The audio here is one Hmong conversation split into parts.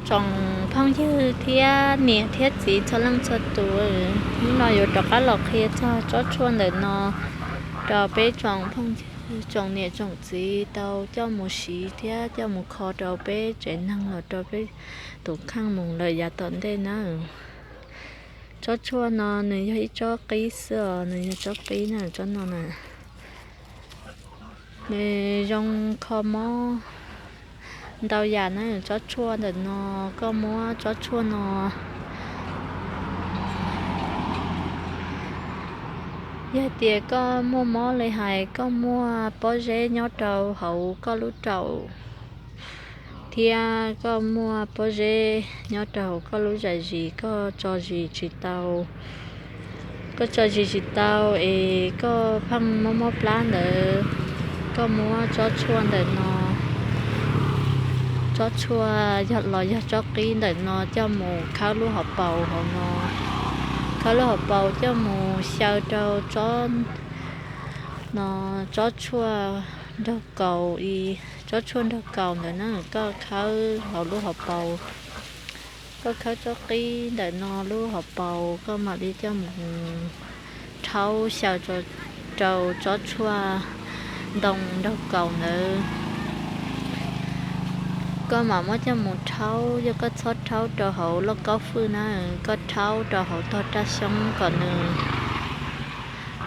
Tsoom phooj ywg thiab niam thiab txiv txhua leej txhua tus, hnub no yuav rov qab los qhia txog tsob tshuaj ntawm no rau peb tsoom phooj ywg, tsoom niam tsoom txiv tau coj mus siv thiab coj mus kho rau peb tsev neeg los rau peb tus kheej mus lawm yav tom ntej na. Tsob tshuaj no nws yog ib tsob qib xwb os, nws yog tsob qib na, tsob no na. Nws zoo kho mob ntau yam na, tsob tshuaj ntawm no, koj muab tsob tshuaj no, yog tias koj muaj mob li hais koj muaj pob zeb nyob rau hauv koj lub raum thiab koj muaj pob zeb nyob rau hauv koj lub zais zis, koj tso zis tsis tau, koj tso zis tsis tau es koj pheej mob mob plab ntawd, koj muab tsob tshuaj ntawm no, tsob tshuaj los yog tsob qib ntawm no coj mus khawb lub hauv paus hauv no, khawb lub hauv paus coj mus xyaw rau tsob no, tsob tshuaj nraug kaus, tsob tshuaj nraug kaus ntawm no koj khawb hauv lub hauv paus. Koj khawb tsob qib ntawm no lub hauv paus, koj mam li coj mus rhaub xyaw rau tsob tshuaj ntoo nraug kaus ntawd. Koj mam muab coj mus rhaub, yog koj txhob rhaub rau hauv lauj kaub fwj na, koj rhaub rau hauv tog raj xyoob kom nws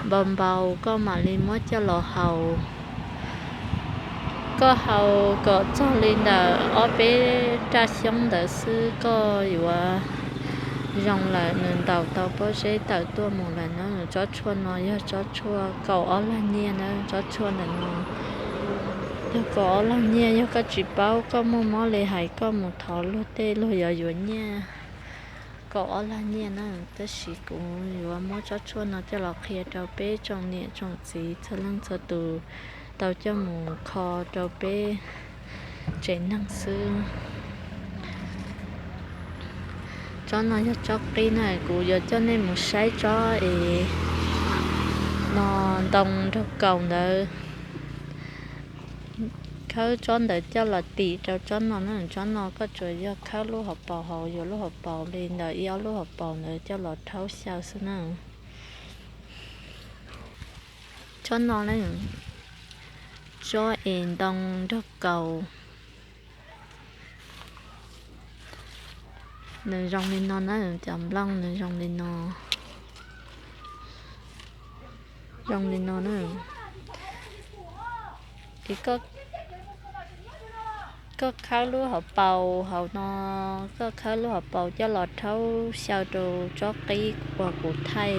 npau npau, koj mam li muab coj los haus. Koj haus kom txog li ntawm ob peb raj xyoob ntawd xwb koj yuav zoo lawm, nws ntaus tau pob zeb tawm tuaj mus lawm na. Tsob tshuaj no yog tsob tshuaj kaum ob lag nyiaj na, tsob tshuaj ntawm no yog kaum ob lag nyiaj. Yog koj tsis paub koj muaj mob li hais koj mus thov luag tej luag yuav yuav nyiaj kaum ob lag nyiaj na. Tab sis kuv yuav muab tsob tshuaj no coj los qhia rau peb tsoom niam tsoom txiv txhua leej txhua tus tau coj mus kho rau peb tsev neeg xwb. Tsob no yog tsob qib na, kuv yuav coj nej mus saib tsob es no ntoo nraug kaus ntawd. Khawb tsob ntawd coj los tim rau tsob no na, tsob no koj tsuas yog khawb lub hauv paus hauv, yuav lub hauv paus li ntawm ib ob lub hauv paus ntawd coj los rhaub xyaw xwb na. Tsob no na, tsob es ntoo nraug kaus. Nws zoo li no na, cov nplooj nws zoo li no, zoo li no na. Es koj khawb lub hauv paus hauv no, koj khawb lub hauv paus coj los rhaub xyaw rau tsob qib uas kuv thaij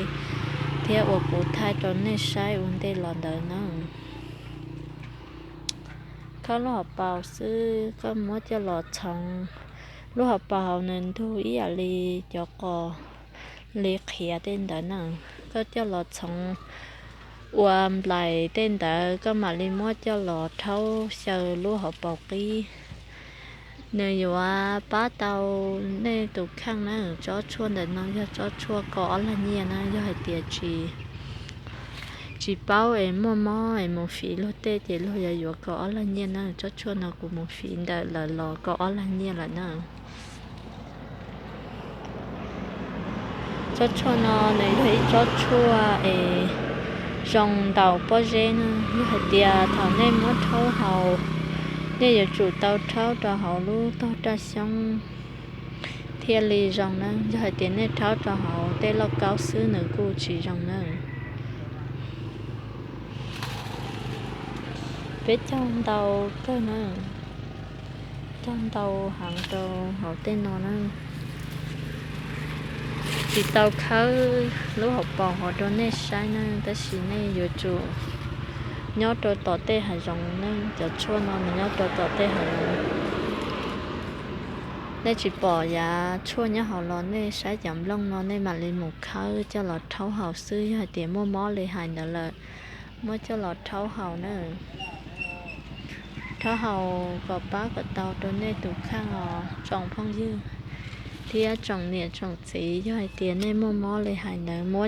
thiab uas kuv thaij rau nej saib ua ntej los ntawd na. Khawb lub hauv paus xwb, koj muab coj los txhoov. Lub hauv paus hauv nws ntug ib yam li cov qos li qhiav tej ntawd na. Koj coj los txhoov ua nplais tej ntawd, koj mam li muab coj los rhaub xyaw lub hauv paus qib. Nws yuav pab tau nej tus kheej na. Tsob tshuaj ntawm no yog tsob tshuaj kaum ob lag nyiaj na. Yog hais tias tsis, tsis paub es muaj mob es mus fiv luag tej ces luag yuav yuav kaum ob lag nyiaj na. Tsob tshuaj no kuv mus fiv ntawm lawv los kaum ob lag nyiaj lawm na. Tsob tshuaj no nws yog ib tsob tshuaj es zoo ntaus pob zeb na. Yog hais tias thaum nej muab rhaub haus, nej yuav tsum tau rhaub rau hauv lub tog raj xyoob thiaj li zoo na. Yog hais tias nej rhaub rau hauv tej lauj kaub xwb nws kuj tsis zoo na. Peb cog ntau kawg na, cog ntau heev rau hauv tej no na. Tsis tau khawb lub hauv paus hauv rau nej saib na, tab sis nej yuav tsum nyob rau tom tej hav zoov na, cov tshuaj no nws nyob rau tom tej hav zoov. Nej tsis pom yav tshuaj nyob hauv los nej saib cov nplooj no nej mam li mus khawb coj los rhaub haus xwb. Yog hais tias muaj mob li hais ntawd lawm, muab coj los rhaub haus na. Rhaub haus kom pab kom tau rau nej tus kheej os tsoom phooj ywg thiab tsoom niam tsoom txiv. Yog hais tias nej muaj mob li hais ntawd muab